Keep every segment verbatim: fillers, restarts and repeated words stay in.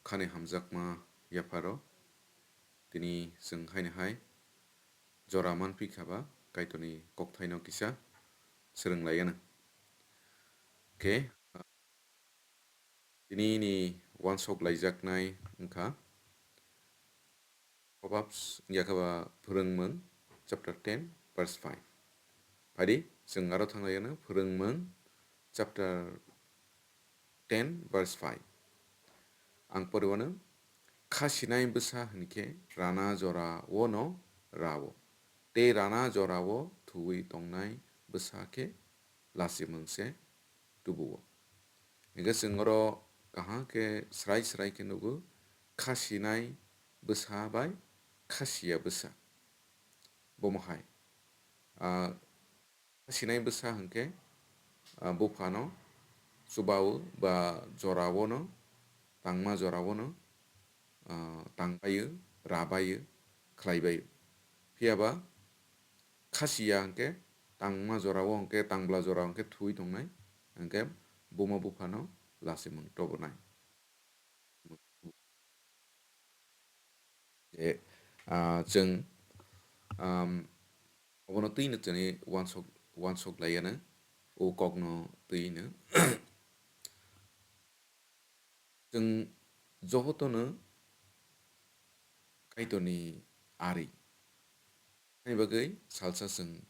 Khani hamjakma yapharo tini chwng haino hai jora manphi kha ba Kaitorni kokthaino kisa swrwng lai anw. Khe, tini ni wansok laijaknai wngkha Proverbs wngya khe ba Phwrwngmung chapter ten verse five. Phaidi, chwng aro thang lai anw Phwrwngmung chapter ten verse five. Ang poriwano, kha sinai bwsa hwn khe rana jora-o no ra-o, tei rana jora-o thuwi tongnai bwsa khe lachimung se tubu-o. Hingkhe chwng oro kaham khe srai srai khe nugo, kha sinai bwsa bai kha siya bwsa. Bomo hai, ah, kha sinai bwsa hwnkhe, ah, buphano chuba-o ba jora-o no, tangma jora-o no, ah, tangbai-o, rabai-o, khlaibai-o. Phiya ba kha siya hwnkhe tangma jora-o hwnkhe, tangbla jora-o hwnkhe thuwi tongnai, hwnkhe buma buphano lachimung tobonai. Je, ah, chwng, um, obono twino chwngni wansok, wansok lai anw, o kokno twino. Chwng jotono Kaitorni ari. Ani bagwi salsa chwng,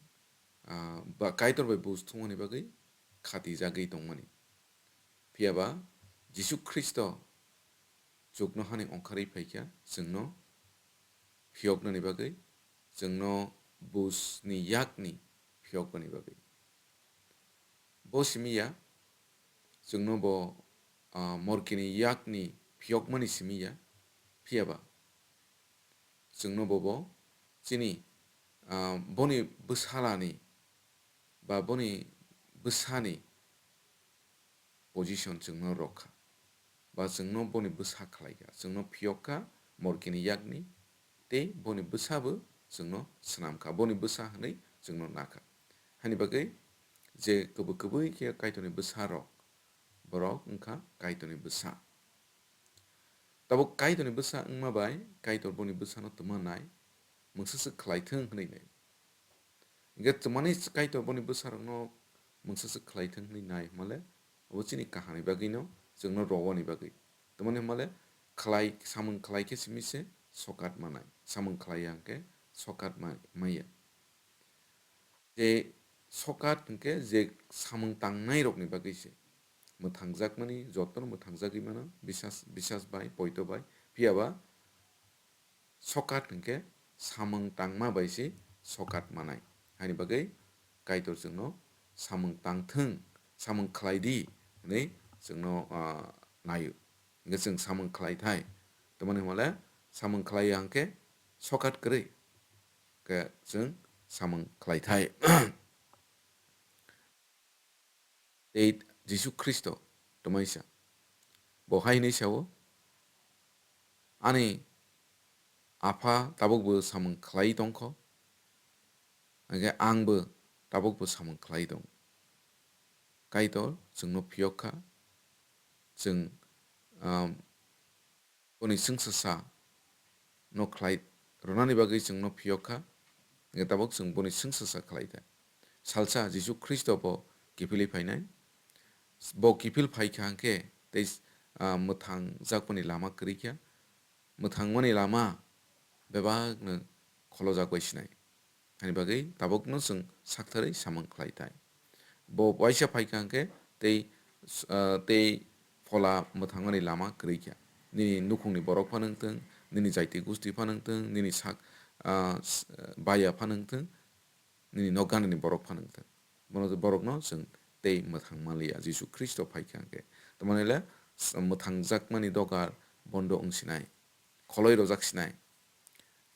ah, ba Kaitor bai buj thumani bagwi khatijagwi tongmani. Phiya ba Jisu Khristo chuknohani ongkharwi phaikha chwngno phiyoknani bagwi, chwngno bujni yakni phiyoknani bagwi. Bo simi ya, chwngno bo, ah, morkini yakni phiyokmani simi ya, phiya ba chwngno bobo chini, ah, boni bwsalani ba boni bwsani position chwngno rwkha, ba chwngno boni bwsa khlaikha, chwngno phiyokha morkini yakni, tei boni bwsabo chwngno swnamkha, boni bwsa hwnwi chwngno nakha. Hani bagwi je kwbwi kwbwi khe Kaitorni bwsarok, borok wngkha Kaitorni bwsa. Tabuk Kaitorni bwsa wngma bai Kaitor boni bwsano twma nai, mungsa swk khlai thung hwnwi nai. Hingkhe twmani Kaitor boni bwsarokno mungsa swk khlai thung hwnwi nai hwnmale, abo chini kahamni bagwino, chwngno rwani bagwi. Twmani hwnmale khlai, samung khlai khe simi se sokat manai, samung khlai ya hwnkhe sokat ma-, maya. Je sokat hwnkhe je samung tangnairokni bagwi se. Mwthangjakmani jotono mwthangjagwi mano, bisas, bisas bai, poito bai. Phiya ba sokat hwnkhe samung tangma bai se sokat manai. Haini bagwi Kaitor chwngno samung tangthwng, samung khlai di hwnwi chwngno, ah, naio. Hwnkhe chwng samung khlai thai. Tamoni hwnmale samung khlai ya hwnkhe sokat kwrwi. Khe chwng samung khlai thai. Tei Jisu Khristo twmaisa. Bo hai hwnwi sao, "Ani Apha tabukbo samung khlai tongkho, hwnkhe angbo tabukbo samung khlai tong." Kaitor chwngno phiyok kha, chwng, um, boni chwngsasa no khlai rwnani bagwi chwngno phiyok kha, hwnkhe tabuk chwng boni chwngsasa khlai thai. Salsa Jisu Khristo bo kiphilwi phainai. Bo kiphil phai kha hwnkhe tei, ah, mwthangjakmani lama kwrwi kha. Mwthangmani lama bebakno kholojak bai sinai. Hani bagwi tabukno chwng saktharwi samung khlai thai. Bo waisa phai kha hwnkhe tei, ah, tei phola mwthangmani lama kwrwi kha. Nini nukhungni borok phano wngthwng, nini jaiti gusti phano wngthwng, nini sak, ah, s-, baya phano wngthwng, nini nok ganani borok phano wngthwng. Bono, borokno chwng tei mwthang manliya, Jisu Khristo phai kha hwnkhe. Tamoni le s-, mwthangjakmani dogar bondo wng sinai, kholoi rojak sinai.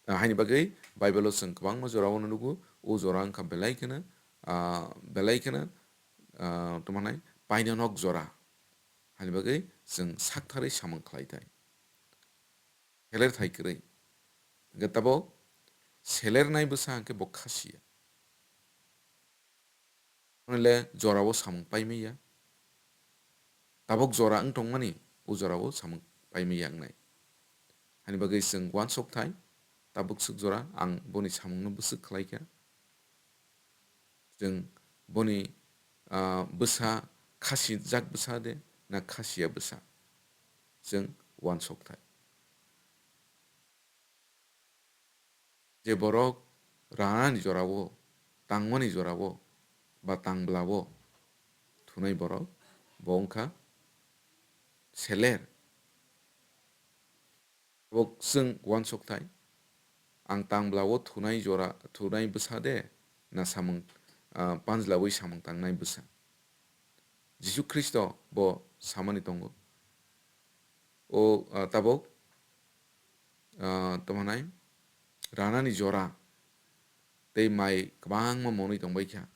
Ah, haini bagwi Bible-o chwng kwbangma jora-o nugo, o jora wngkha belai kheno, ah, belai kheno, ah, tamo hwnai painanok jora. Haini bagwi chwng saktharwi samung khlai thai. Seler thai kwrwi. Hwnkhe tabuk selernai bwsa hwnkhe bo kha siya. Hwnle jorao samung pai manya. Tabuk jora wng tongmani, o jorao samung paimaya wngnai. Hani bagwi chwng uansuk thai, tabuk swk jora ang boni samungno bwswk khlai kha. Chwng boni, ah, bwsa khasijak bwsa de na khasiya bwsa, chwng uansuk thai. Je borok ranani jorao, tangmani jorao ba tangblao thunai borok, bo wngkha seler. Tabuk chwng uansuk thai, ang tangblao thunai jora, thunai bwsa de na samung, ah, panjlawi samung tangnai bwsa? Jisu Khristo bo samani tongo. O, ah, tabuk, ah, tamo hwnai, ranani jora tei mai kwbangma monwi tongbai kha,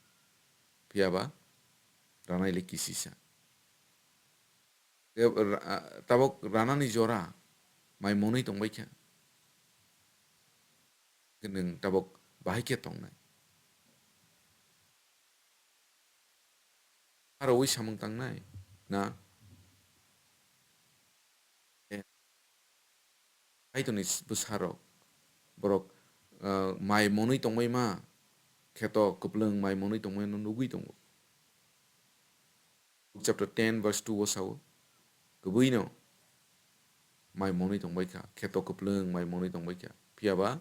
phiya ba ranai le kisisa. Tei ra-, ah, tabuk ranani jora mai monwi tongbai kha, nwng tabuk bahai khe tongnai? Haroui samung tangnai na? Eh, Kaitorni bwsarok, borok, ah, mai monwi tongbai ma, kheto kwplwng mai monwi tongbai no nugwi tongo. Luke chapter ten verse two o sao, kwbwino mai monwi tongbai kha, kheto kwplwng mai monwi tongbai kha, phiya ba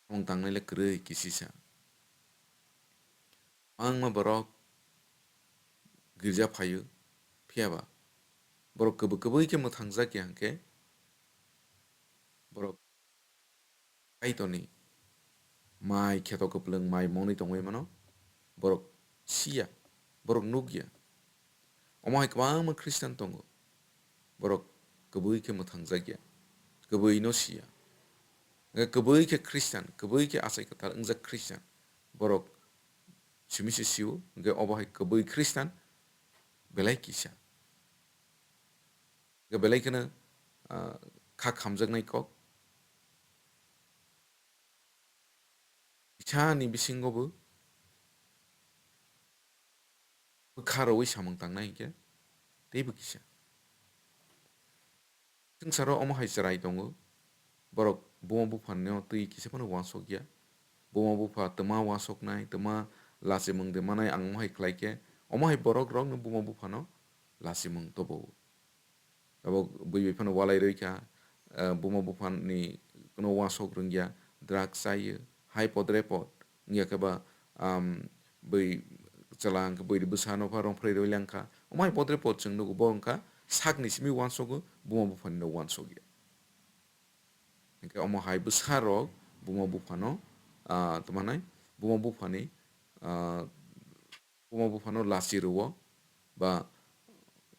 samung tangnai le kwrwi kisisa. Kwbangma borok girja phaio, phiya ba borok kwbwi kwbwi khe mwthangjak ya hwnkhe, borok Kaitorni mai kheto kwplwng mai monwi tongwi mano, borok siya, borok nukya. Omo hai kwbangma Khristan tongo, borok kwbwi khe mwthangjak ya, kwbwi no siya. Hwnkhe kwbwi khe Khristan, kwbwi khe achai kwtal wngjak Khristan, borok simi se sio, hwnkhe obo hai kwbwi Khristan belai kisa. Hwnkhe belai kheno, ah, kha khamjaknai kok. Kisa ni bisingo bo bwkha rwi samung tangnai hwnkhe teibo kisa. Swngcharo omo hai chwrai tongo, borok buma buphano twi kisa phano uansuk ya. Buma bupha twma uansuknai, twma lachimung de manai ang omo hai khlai khe, omo hai borok rokno buma buphano lachimung tobo. Abo bui bai phano walai rwi kha, eh, buma buphani kuno uansuk rwngya, drugs chaio, hai podre pod, wngya khe ba, um, bui chwla hwnkhe bui bwsano pha rong phrwi rwi lang kha. Omo hai podre pod chwng nugo, bo wngkha sakni simi uansugo, buma buphani no uansukya. Hwnkhe omo hai bwsa rok buma buphano, ah, tamo hwnai, buma buphani, ah, buma buphano lachi rwo ba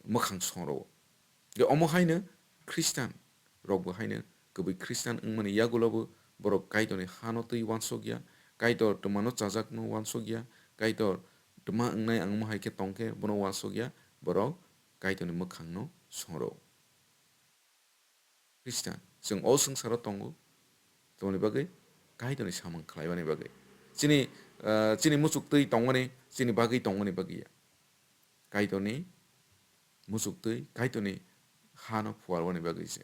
mwkhang song rwo. Hwnkhe omo haino Khristan rokbo haino kwbwi Khristan wngmani yagulo bo borok Kaitorni hano twi uansuk ya, Kaitor twmano chajakno uansuk ya, Kaitor twma wngnai ang omo hai khe tong khe bono uansuk ya, borok Kaitorni mwkhangno song rwo. Khristan, chwng o swngcharo tongo, tongmani bagwi Kaitorni samung khlaimani bagwi. Chini, ah, chini muchuk twi tongmani chini bagwi tongmani bagwi ya. Kaitorni muchuk twi, Kaitorni hano phuarwani bagwi se.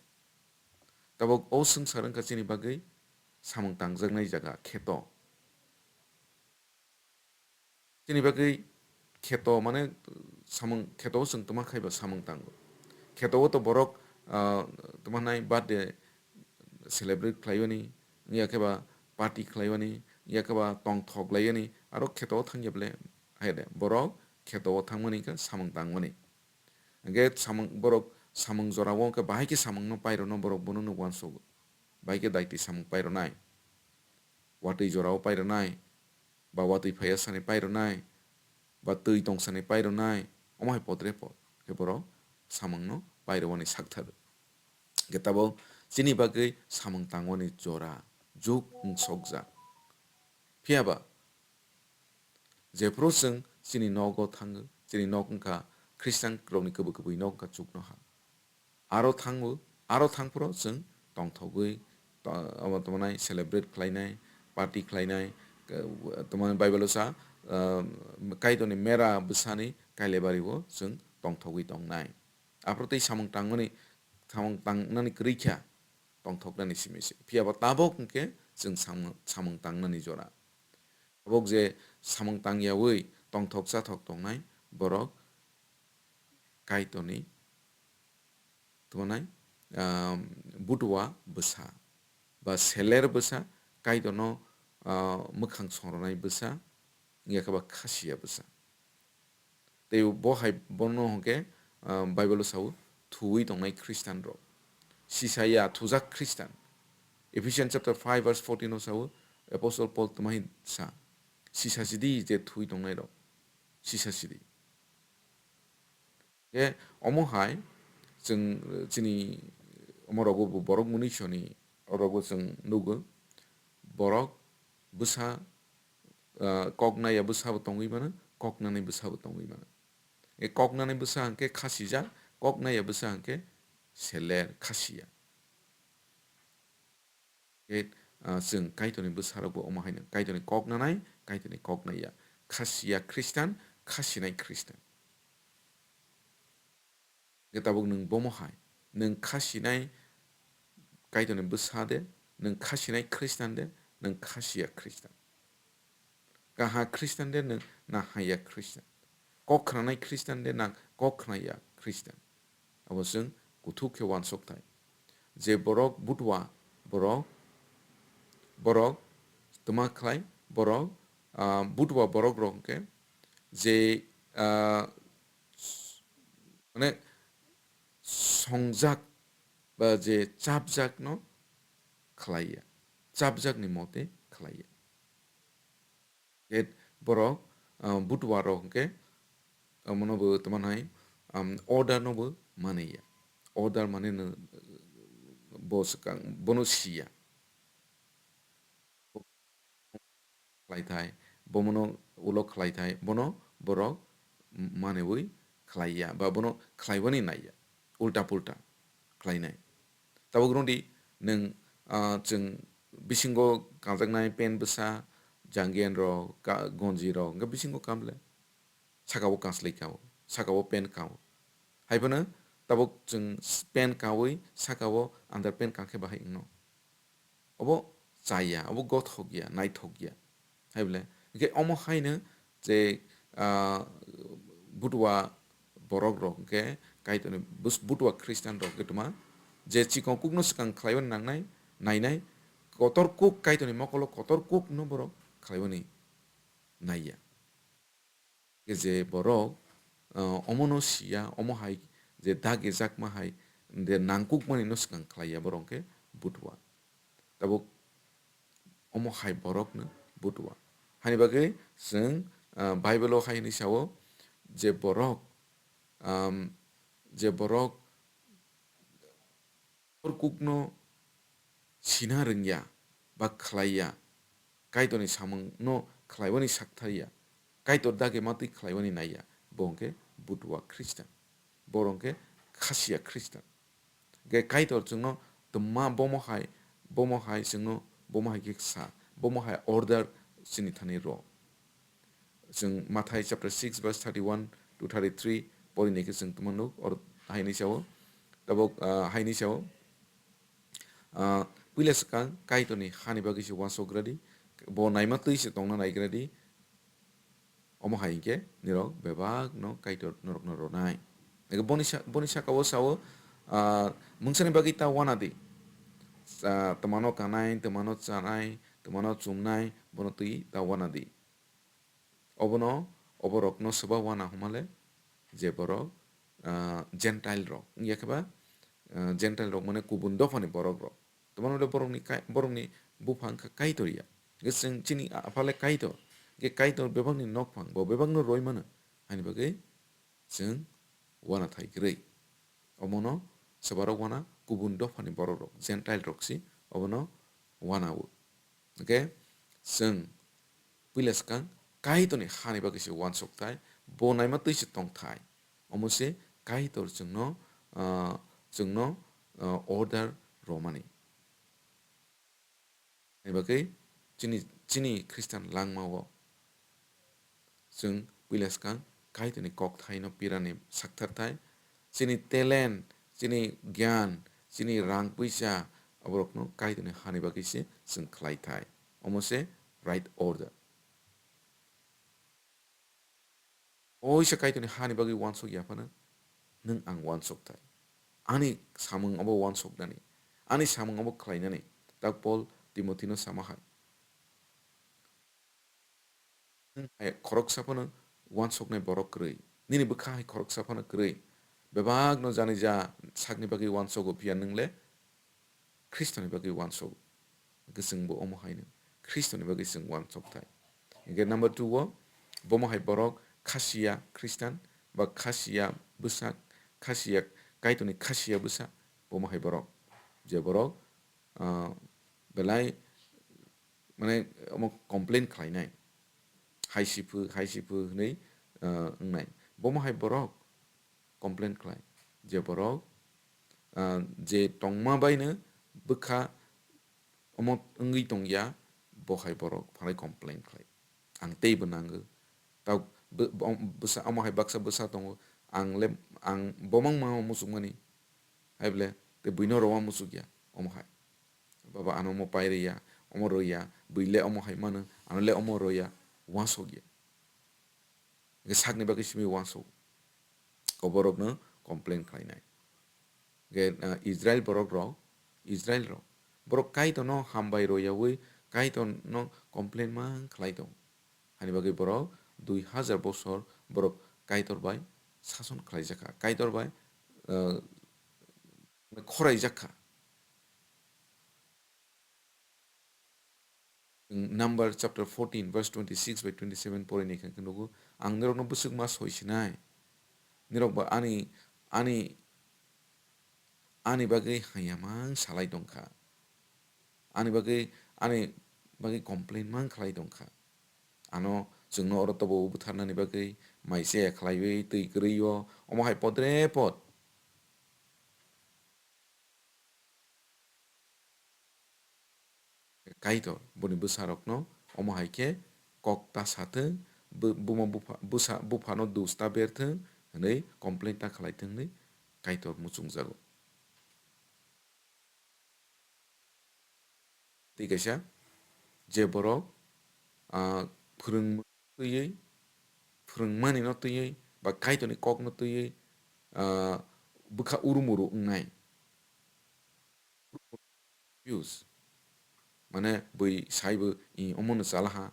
Tabuk o swngchar wngkha chini bagwi samung tangjaknai jaga, kheto. Chini bagwi kheto mane samung, kheto o chwng twma khai ba samung tango. Kheto o to borok, ah, twma hwnai birthday celebrate khlaiwani, wngya khe ba party khlaiwani, wngya khe ba tongthok laiwani, aro kheto o thangya bole hai de. Borok kheto o thangmani khe samung tangmani. Hwnkhe samung, borok samung jora o wngkhe bahai khe samung no pairwno borok bono no uansugo. Bahai khe daiti samung pairwnai. Watwi jora o pairwnai. Ba watwi phaiya sani pairwnai, ba twi tong sani pairwnai, omo hai podre pod khe borok samungno pairwani sakthar. Hwnkhe tabuk chini bagwi samung tangmani jora juk wng sokjak. Phiya ba, jephuru chwng chini nogo thango, chini nok wngkha Khristian rokni kwbwi kwbwi nok wngkha chuknoha. Aro thango, aro thangphuru chwng tongthogwi, to-, omo tongmani celebrate khlainai, party khlainai, ke-, tongmani Bible-o sa, ah, Kaitorni mera bwsani kailebari-o chwng tongthogwi tongnai. Aphuru tei samung tangmani, samung tangnani kwrwi kha, tongthoknani simi se. Phiya ba tabok hwnkhe chwng samung, samung tangnani jora. Tabok je samung tangyawi tongthok chathok tongnai borok Kaitorni tongmani, um, butua bwsa ba seler bwsa, Kaitorno, uh, mwkhang songrwnai bwsa, wngya khe ba khasiya bwsa. Tei bo hai bono hwnkhe, ah, Bible o sao, thuwi tongnai Christian rok. Sisa ya thujak Christian. Ephesians chapter five verse fourteen o sao, Apostle Paul tma hin sa, sisa sidi je thuwi tongnai rok. Sisa sidi. Khe omo hai chwng, chini omo rogo bo borok mwnwi soni orogo chwng nugo. Borok bwsa, ah, kok naya bwsa bo tongwi mano, kok nanai bwsa bo tongwi mano. E kok nanai bwsa hwnkhe khasijak, kok naya bwsa hwnkhe seler khasiya. E, ah, chwng Kaitorni bwsarokbo omo haino Kaitorni kok nanai, Kaitorni kok naiya. Khasiya Christian, khasinai Christian. Hwnkhe tabuk nwng bomo hai, nwng khasinai Kaitorni bwsa de, nwng khasinai Christian de, nwng khasiya Christian. Kaha Christian de nwng na haya Christian. Kok khnanai Christian de na kok khnaya Christian. Abo chwng kuthuk khe uansuk thai. Je borok butua borok, borok tma khlai borok, ah, butua borok rok hwnkhe je, ah, mane songjak ba je chapjak no khlaiya, chapjak ni mote khlaiya. Khe borok, ah, butua rok hwnkhe, ah, omono bo tma hai, um, order no bo maniya. Order mane no, bo swkang, bono siya. Khlai thai, bomono ulo khlai thai, bono borok maniwi khlaiya, ba bono khlaiwani naiya, ulta pulta khlainai. Tabuk rwdi nwng, ah, chwng bisingo kanjaknai pant bwsa, jangiyan rok, ka-, gonji rok, hwnkhe bisingo kamle, saka o kanslai kao, saka o pant kao. Hai phano tabuk chwng s-, pant kaui saka o under pant kankhe bahai wngno. Obo chaya, obo gothok ya, naithok ya. Hai bole, hwnkhe omo haino je, ah, butua borok rok hwnkhe Kaitorni bus-, butua Christian rok hwnkhe tma je chikon kukno swkang khlaiwi nangnai, nainai, kotor kuk Kaitorni mokolo kotor kukno borok khlaiwani naiya. Khe je borok, ah, omono siya, omo hai je dagi jakma hai de nangkukmani no swkang khlaiya borok hwnkhe butua. Tabuk omo hai borokno butua. Hani bagwi chwng, ah, Bible o hai hwnwi sao je borok, um, je borok Kotor kukno sina rwngya ba khlaiya, Kaitorni samungno khlaiwani sakthariya, Kaitor dagi matwi khlaiwani naiya, bo hwnkhe butua Christian, borok hwnkhe khasiya Christian. Hwnkhe Kaitor chwngno twma bomo hai, bomo hai chwngno bomo hai khe sa, bomo hai order chini thani rw. Chwng Mathai chapter six verse thirty-one to thirty-three porinai khe chwng tongmano, oro haini sao, tabuk, ah, haini sao, ah, puila swkang Kaitorni hani bagwi se uansuk gradi, bo naima twi se tongna nai gradi, omo hai hinkhe nirok bebakno Kaitor norokno rwnai. Ego boni sa-, boni saka o sao, ah, mungsani bagwi ta uanadi, ah, twmano kanai, twmano chanai, twmano chumnai, bono twi ta uanadi. Obono, oborokno swba uana hwnmale je borok, ah, Gentile rok, wngya khe ba, ah, Gentile rok mane kubun dophani borok rok. Tamani hwnle borokni kai-, borokni buphang kha Kaitor ya. Hwnkhe chwng chini aphale Kaitor, hwnkhe Kaitor bebakni nokphang, bo bebakno roi mano, haini bagwi chwng uana thai kwrwi. Omono swbarok uana kubun dophani borok rok, Gentile rok si obono uana o. Hwnkhe chwng puila swkang Kaitorni hani bagwi se uansuk thai, bo naima twi se tong thai. Omo se Kaitor chwngno, ah, chwngno, ah, order romani. Hai bagwi chini, chini Khristan langmao chwng puila swkang Kaitorni kokthaino pirani sakthar thai, Chini talent, chini gyan, chini rang puisa, aborokno Kaitorni hani bagwi se chwng khlai thai. Omo se right order. Oisa Kaitorni hani bagwi uansuk ya phano, nwng ang uansuk thai. Ani samung obo uansuknani, ani samung obo khlainani. Tak Paul Timothino sama hai. Nwng hai khoroksa phano uansuknai borok kwrwi. Nini bwkha hai khoroksa phano kwrwi. Bebakno jani ja sakni bagwi uansugo, phiya nwng le Khristoni bagwi uansuk. Hwnkhe chwngbo omo haino Khristoni bagwi chwng uansuk thai. Hwnkhe number two o, bomo hai borok khasiya Khristan ba khasiya bwsak, khasiya Kaitorni khasiya bwsa, bomo hai borok. Je borok, ah, belai, mane, omo complain khlainai. Hai si phu, hai si phu hwnwi, ah, wngnai. Bomo hai borok complain khlai. Je borok, ah, je tongma baino bwkha omo wngwi tongya, bo hai borok phalai complain khlai. Ang teibo nango. Tau bw-, bw-, bwsa, omo hai baksa bwsa tongo. Ang le, ang bomang ma muchungmani. Hai bole, tei buino rowa muchukya, omo hai. Baba, ano omo pai rwya, omo rwya, bui le omo hai mano, ano le omo rwya, uansukya. Hwnkhe sakni bagwi simi uansuk. Koborokno complain khlainai. Hwnkhe, ah, Israel borok rok, Israel rok. Borok Kaitorno hambai rwyaui Kaitorno complain mang khlai tong. Hani bagwi borok dui hajar bosor borok Kaitor bai sason khlaijak kha. Kaitor bai, ah, khoraijak kha. Number chapter fourteen, verse twenty-six by twenty-seven porinai khe nugo, ang nirokno bwswk ma soi sinai. Nirok ba ani, ani, ani bagwi hamya mang salai tongkha. Ani bagwi, ani bagwi complain mang khlai tongkha. Ano chwngno oro tobo butharnani bagwi mai chaya khlaiwi twi kwrwi o, omo hai podre pod. Kaitor boni bwsarokno omo hai khe kok ta sa thung, bu-, buma bupha, bwsa, buphano dus ta ber thung hwnwi complain ta khlai thung hwnwi Kaitor muchungjago. Tei kaisa je borok, ah, phwrwng twiwi, phwrwngmani no twiwi ba Kaitorni kok no twiwi, ah, bwkha urumuru wngnai. Confuse. Mane bui saibo, "I omo no chalaha,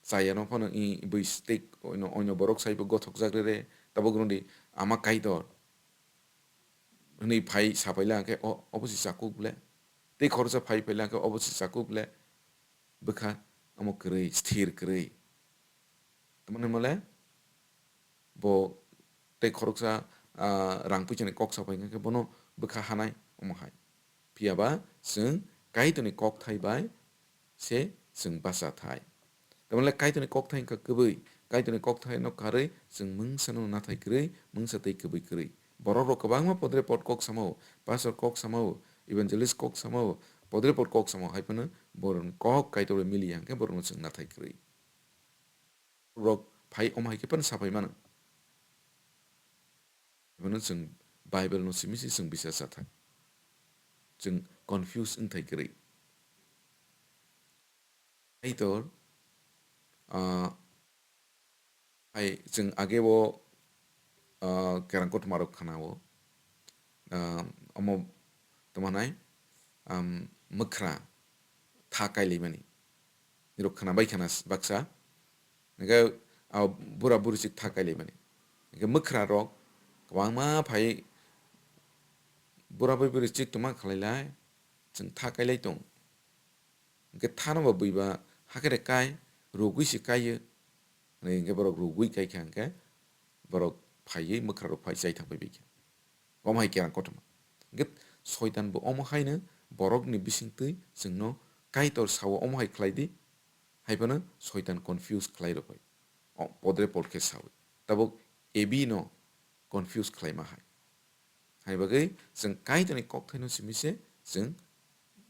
chaya no phano i bui tei oino, oino borok saibo gothok jak rere, tabuk rwdi ama Kaitor." Hwnwi phai sapaila hwnkhe, "O, obo se chakuk ble." Tei khoroksa phai phaila hwnkhe, "Obo se chakuk ble." Bwkha omo kwrwi, sthir kwrwi. Tamoni hwnmale bo tei khoroksa, ah, rang puisani kok sapai hwnkhe bono bwkha hanai omo hai. Phiya ba chwng Kaitorni kokthai bai se chwng bacha thai. Tamoni le Kaitorni kokthai wngkha kwbwi, Kaitorni kokthai no karwi chwng mungsa no nathai kwrwi, mungsa tei kwbwi kwrwi. Borok rok kwbangma podre pod kok samao, pastor kok samao, evangelist kok samao, podre pod kok samao, hai phano borokni kok Kaitor bai miliya hwnkhe borokno chwng nathai kwrwi. Rok phai omo hai khe phano sapai mano. Bono chwng Bible no simi se chwng bisa sa thang. Chwng confuse wng thai kwrwi. Kaitor, ah, hai chwng age o, ah, kerang kothoma rok khana o, ah, omo tongma nai, am, mwkhra tha kailaimani. Nirok khna bai khna s-, baksa. Hingke a bura buri chik tha kailaimani. Hingke mwkhra rok kwbangma phai bura bai buri chik tongma khlailai, chwng tha kailai tong. Hingke thano ba bui ba hakhe de kai, rugui se kaiyo. Hingke borok rugui kai kha hingke borok phaiwi mwkhra rok phai chai thang pai bai kha. Omo hai kerang kothoma. Hingke Soitan bo omo haino borokni bisingtwi chwngno Kaitor sao omo hai khlai di, hai phano Soitan confuse khlai rw bai. O, podre pod khe saui. Tabuk A B no confuse khlaima hai. Hai bagwi chwng Kaitorni kokthaino simi se chwng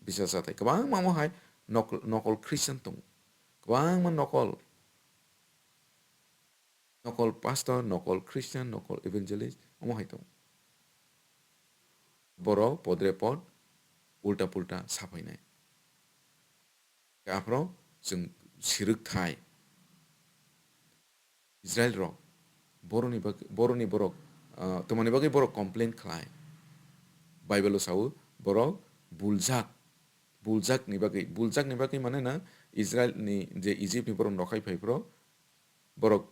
bisa chathai. Kwbangma omo hai nokol, nokol Christian tongo. Kwbangma nokol Nokol pastor, nokol Christian, nokol evangelist, omo hai tongo. Borok podre pod ulta pulta saphainai. Aphro chwng sirwk thai. Israel rok, boroni bag-, boroni borok, ah, twmani bagwi borok complain khlai. Bible o sao borok buljak, buljak ni bagwi, buljak ni bagwi mane na Israel ni je Egypt ni borok nokhai phai phro, borok,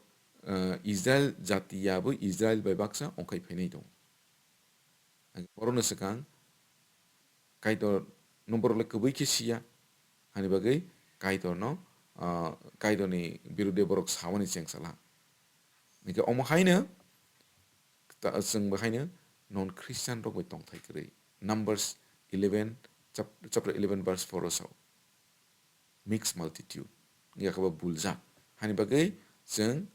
ah, Israel jati ya bo Israel bai baksa ongkhai phainai tongo. Borokno swkang Kaitor no borok le kwbwi khe siya, hani bagwi Kaitor no, ah, Kaitor ni birude borok sawani chengsala. Hingke omo haino ta-, chwng bo haino non Christian rok bai tongthai kwrwi. Numbers eleven, chap-, chapter eleven verse four o sao. Mixed multitude. Wngya khe bo buljak. Hani bagwi chwng,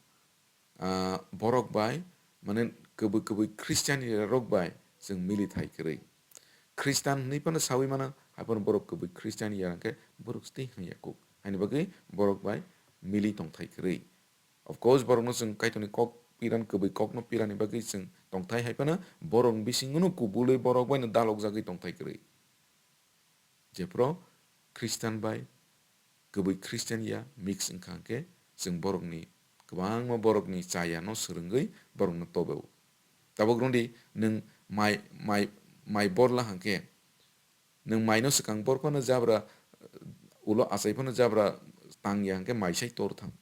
ah, borok bai, mane kwbwi kwbwi Christian rok bai chwng mili thai kwrwi. Christian hwnwi phano sawi mano, hai phano borok kwbwi Christian ya hwnkhe borok tei hwnya kuk. Hani bagwi borok bai mili tong thai kwrwi. Of course, borokno chwng Kaitorni kok piran kwbwi kokno pirani bagwi chwng tong thai hai phano borokni bisingono kubulwi borok baino dalokjagwi tong thai kwrwi. Jephru Christian bai kwbwi Christian ya mix wngkha hwnkhe, chwng borokni kwbangma borokni chaya no swrwngwi borokno tobo. Tabuk rwngdi, nwng mai, mai, mai borla hwnkhe, nwng mai no swkang bor phano jabra, ulo achai phano jabra tang ya hwnkhe mai sai tor thang.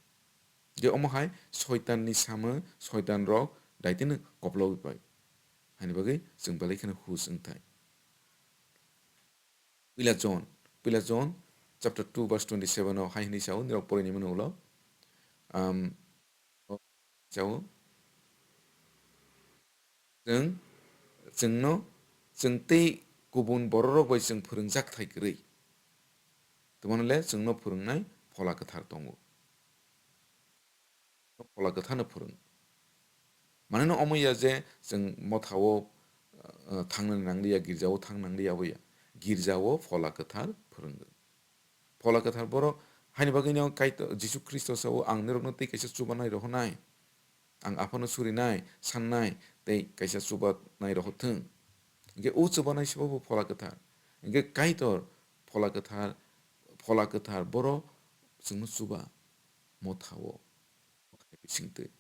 Je omo hai soitan ni samung, soitan rok daitino koplogwi pai. Hani bagwi chwng belai kheno hus wngthai. Puila John, Puila John chapter two verse twenty seven o hai hwnwi sao, nirok porini mano ulo. Um, sao, chwng, chwngno, chwng tei kubun bororok bai chwng phwrwngjak thai kwrwi. Tongmani le chwngno phwrwngnai Phola Kwthar tongo. Phola Kwtharno phwrwng. Mane no omo ya je chwng mothao, uh, thangnani nangliya, girjao thang nangliya, abo ya. Girjao Phola Kwthar phwrwngo. Phola Kwthar borok haini bagwino Kaitor Jisu Khristo sao, "Ang nirokno tei kaisa chubanai rohornai. Ang Aphano surinai, sannai, tei kaisa chubanai rohorthwng." Hingke o chubanai se bo Phola Kwthar. Hingke Kaitor Phola Kwthar, Phola Kwthar borok chwngno chuba mothao. Mothani bisingtwi.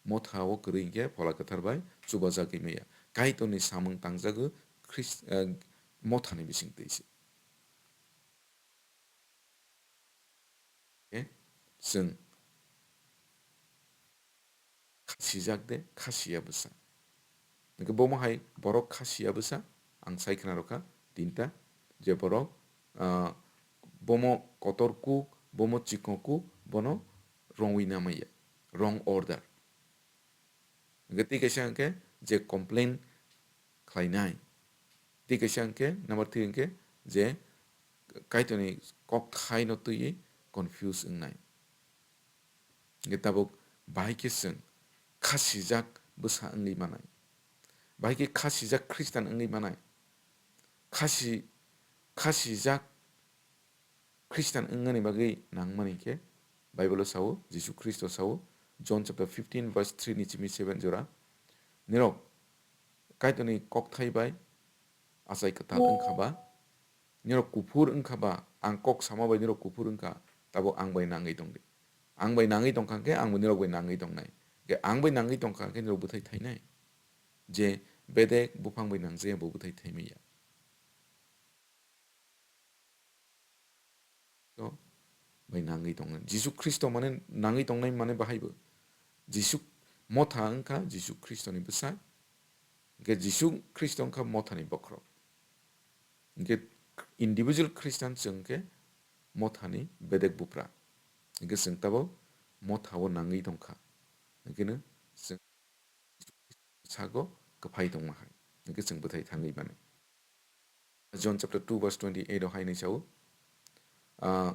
Mothao kwrwi hingke Phola Kwthar bai chubajagwi maya. Kaitorni samung tangjago Khris-, eh, mothani bisingtwi se. Eh, chwng khasijak de, khasiya bwsa. Hingke bomo hai borok khasiya bwsa, ang sai khna rokha tinta, je borok, ah, bomo kotor kuk, bomo chikon kuk, bono wrongwi namaya, wrong order. Hingke tei kaisa hingke je complain khlainai, tei kaisa hingke number three hingke je Kaitorni kokthaino twiwi confuse wngnai. Hingke tabuk bahai khe chwng khasijak bwsa wngwi manai. Bahai khe khasijak Khristan wngwi manai. Khasi-, khasijak Khristan wngmani bagwi nangmani khe Bible-o sao, Jisu Khristo sao, John chapter fifteen verse three ni simi seven jora, "Nirok Kaitorni kokthai bai achai kwtal wngkha ba, nirok kuphur wngkha ba, ang kok sama bai nirok kuphur wngkha, tabuk ang bai nangwi tongdi. Ang bai nangwi tongkha khe ang bo nirok bai nangwi tongnai. Khe ang bai nangwi tongkha khe nirok bwthai thainai. Je bedek buphang bai nangjaya bo bwthai thaimaya." To bai nangwi tongnai. Jisu Khristo mane nangwi tongnai mane bahai bo. Jisu motha wngkha Jisu Khristoni bwsa. Hingke Jisu Khristo wngkha mothani bokhorok. Hingke individual Christian chwng khe mothani bedek bupra. Hingke chwng tabuk mothao nangwi tongkha. Hingkeno chwng sago kwphai tongma hai. Hingke chwng bwthai thangwi mano. John chapter two verse twenty-eight o hai hinwi sao, ah,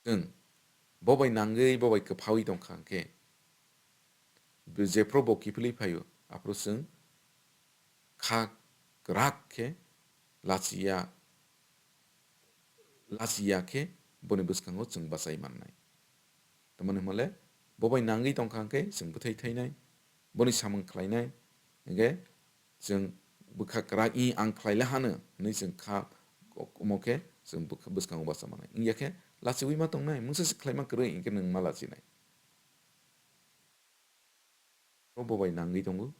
chwng bo bai nangwi, bo bai kwphawi tongkha hwnkhe, jephru bo kiphilwi phaio, aphuru chwng kha kwrak khe lachiya, lachiya khe boni bwskango chwng bachai mannai. Tamoni hwnmale bo bai nangwi tongkha hwnkhe chwng bwthai thainai, boni samung khlainai, hwnkhe chwng bwkha kwrak i ang khlaila hano hinwi chwng kha, omo khe chwng bwkha-, bwskango bacha manai. Wngya khe lachiwi ma tongnai, mungsa se khlaima kwrwi hinkhe nwng ma lachinai. Oro bo bai nangwi tongo,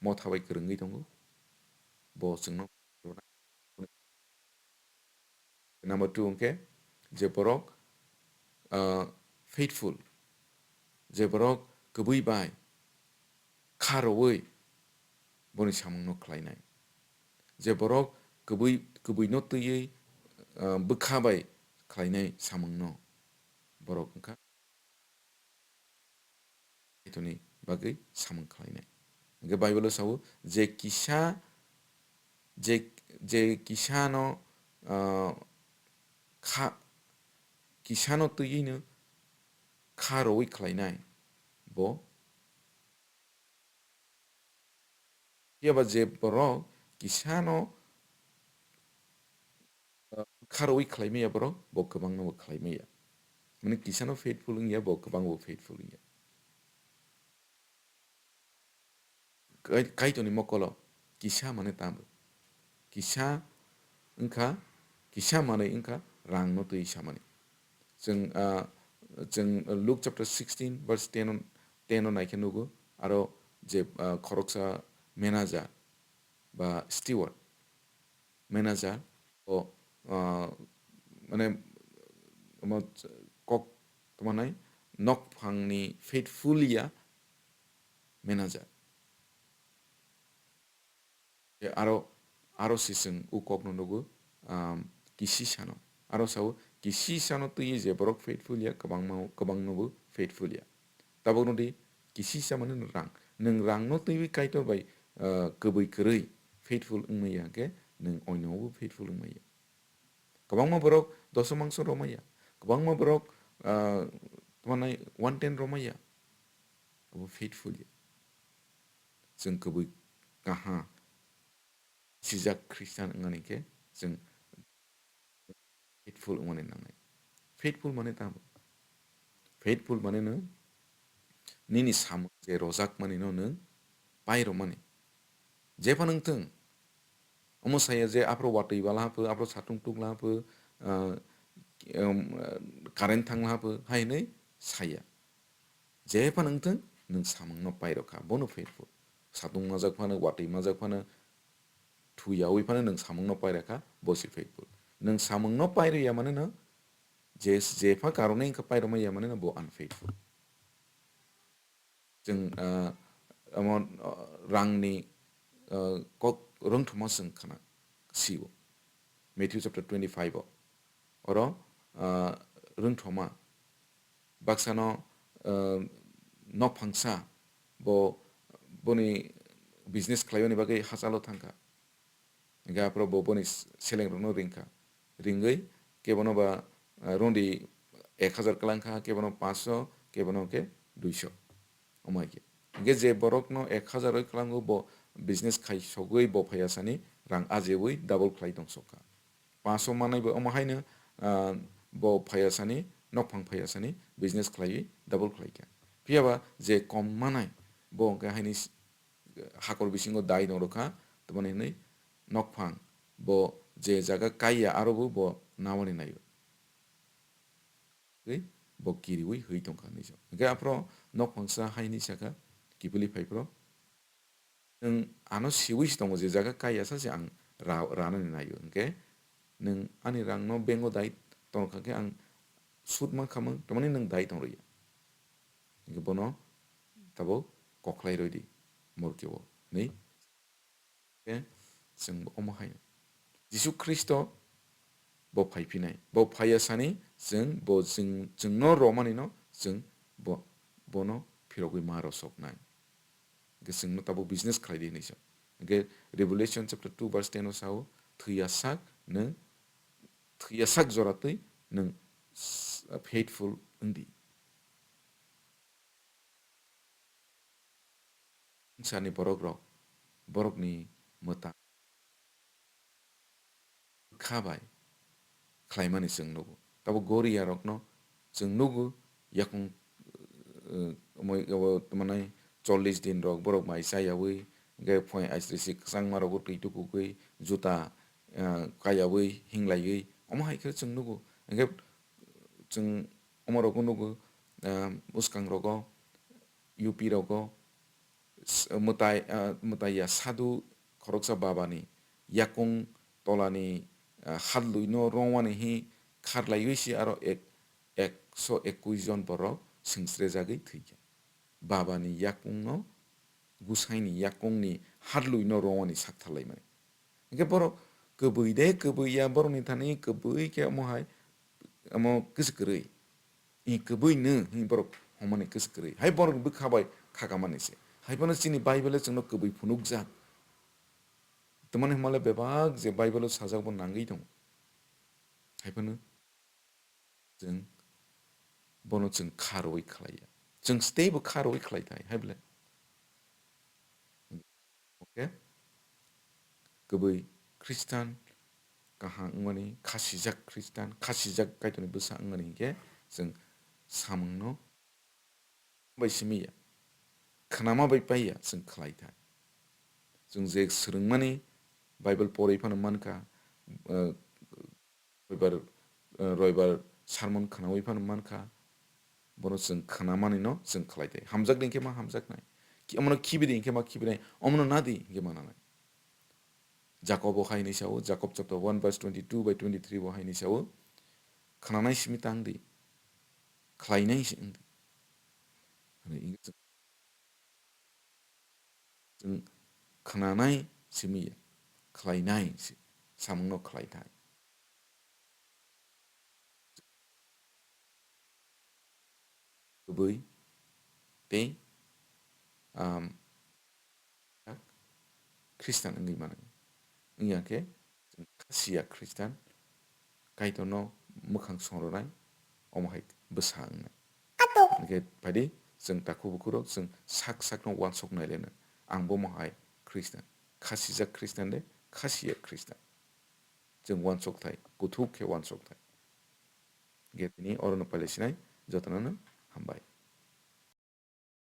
motha bai kwrwngwi tongo, bo chwngno. Number two hwnkhe je borok, ah, faithful, je borok kwbwi bai kha rwui boni samungno khlainai, je borok kwbwi, kwbwino twiwi, ah, bwkha bai khlainai samungno borok wngkha. Kaitorni bagwi samung khlainai. Hwnkhe Bible-o sao, je kisa, je, je kisano, ah, kha, kisano twiwino kha rwui khlainai, bo Phiya ba je borok kisano, uh, kha rwui khlai maya borok, bo kwbangno bo khlai maya. Mane kisano faithful wngya, bo kwbang bo faithful wngya. Kai-, Kaitorni mokolo kisa mane tamo. Kisa wngkha, kisa manwi wngkha rangno twi samani. Chwng, ah, chwng Luke chapter sixteen verse ten o, ten o naikhe nugo, aro je, ah, khoroksa manager ba steward, manager o, ah, mane, omo kok tongmanai nokphangni faithful ya manager. Tei aro, aro se chwng o kokno nugo, um, kisisano. Aro sao, kisisano twiwi je borok faithful ya, kwbangma, kwbangnobo faithful ya. Tabukno di, kisisa mane nwng rang. Nwng rangno twiwi Kaitor bai, uh, kwbwi kwrwi faithful wngmaya hwnkhe, nwng oinobo faithful wngmaya. Kwbangma borok doso mangso romaya. Kwbangma borok, ah, tamo nai one ten romaya. Abo faithful ya. Chwng kwbwi kaha sijak Christian wngmani khe chwng faithful wngmani nangnai. Faithful mane tamo? Faithful mane no nini samung je rojak mani no nwng pai romani. Jephano wngthwng, omo saya je aphro watwi bala hapho, aphro satung tukla hapho, ah, em, current thangla hapho, hai hwnwi saya. Jephano wngthwng, nwng samungno pai rokha, bono faithful. Satung majak phano, watwi majak phano, thuyawi phano nwng samungno pai rokha, bo se faithful. Nwng samungno pai rwya mane no, je, jepha karone wngkha pai rwmaya mane no, bo unfaithful. Chwng, ah, omo, ah, rangni, ah, kok rwngthoma chwng khna sio. Matthew chapter twenty-five o. Oro, ah, rwngthoma baksano, ah, nokphangsa bo boni business khlaiyoni bagwi hachalo thangkha. Hingke aphuru bo boni s-, selengrokno ringkha. Ringwi kebono ba, ah, rondi ek hazar kwlangkha, kebono panchsho, kebono hwnkhe duisho. Omo hai khe. Hingke je borokno ek hazar oi kwlango bo business khai sogwi bo phaiya sani rang ajeui double khlai tong sokha. Panchsho manai bo omo haino, ah, bo phaiya sani, nokphang phaiya sani business khlaiwi double khlaikha. Phiya ba je kom manai bo hwnkhe haini s-, hakor bisingo dai tong rwkha, tongmani hwnwi nokphang bo je jaga kaiya aro bo, bo nawani naio. Tei bo kiriui hwi tongkha hinwi sa. Hwnkhe aphro nokphangsa hai hinwi sakha, kiphilwi phaiphro, "Nwng ano siui se tongo je jaga kaiya sa se ang ra-, ranani naio. Hwnkhe nwng ani rangno bank o dai tongkha khe ang sud mankha mung, tongmani nwng dai tong rwya." Hwnkhe bono tabuk kokhlai rwdi morke o hinwi. Khe chwng bo omo hai. Jisu Khristo bo phai phinai. Bo phaiya sani chwng bo chwng, chwngno romani no chwng bo, bono phirogwi ma rosoknai. Hwnkhe chwngno tabuk business khlai di hinwi sa. Hwnkhe Revelation chapter two verse ten o sao, "Thwiya sak nwng, thwiya sak jora twi nwng s-, faithful wng di." Swngcharni borokrok, borokni mwtang bwkha bai khlaimani chwng nugo. Tabuk Goria rokno chwng nugo, yakung, eh, moi-, abo tamo nai chollish din rok borok mai chayaui, Hingke phoi aisrisi kwchangma rogo twi tukugwi, juta, ah, kayawui, hinglaiwi, omo hai khe chwng nugo. Hingke chwng omo rogo nugo, ah, bwskang rogo, U P rogo, s-, mwtai, ah, mwtai ya sadhu khoroksa baba ni yakung tola ni, ah, hatlwi no rwngmani hi kharlaiwi se aro ek, ekso ekkuish jon borok swingsrejagwi thwikha. Baba ni yakung no, Gusai ni yakung ni hatlwi no rwngmani sak tharlaimani. Hingke borok kwbwi de, kwbwi ya, borok ni thani kwbwi khe omo hai, omo kwswk kwrwi. I kwbwi nw hwnwi borok hwnmani kwswk kwrwi. Hai borok bwkha bai khakamani se. Hai phano chini Bible o chwngno kwbwi phunukjak. Tamani hwnmale bebak je Bible o sajak bo nangwi tongo. Hai phano chwng bono chwng kha rwui khlaiya. Chwng stay bo kha rwui khlai thai, hai bwle? Okay? Kwbwi Khristan kaham wngmani, khasijak Khristan, khasijak Kaitorni bwsa wngmani hinkhe chwng samungno bai simi ya, khnama bai pai ya, chwng khlai thai. Chwng je swrwngmani Bible porwi phano mankha, eh, Roibar, eh, Roibar sermon khnaui phano mankha, bono chwng khnamani no chwng khlai thai. Hamjak di hinkhe ma hamjaknai, ki-, omono khibi di hinkhe ma khibinai, omono na di hinkhe ma nanai. Jakobo hai hinwi sao, Jakob chapter one verse twenty-two by twenty-three bo hai hinwi sao, khnanai simi tang di, khlainai se wng di. Hwnwi wngkha chwng, chwng khnanai simi ya, khlainai se, samungno khlai thai. Kwbwi tei, um, Khristan wngwi mano. Wngya khe chwng khasiya Khristan, Kaitorno mwkhang songrwnai, omo hai bwsa wngnai. Hingkhe phaidi chwng takhuk bukhurok chwng sak sakno uansuk nailainai. Ang bo omo hai Khristan. Khasijak Khristan de, khasiya Khristan. Chwng uansuk thai, kuthuk khe uansuk thai. Hingkhe tini orono pailaisinai, jotono no hambai.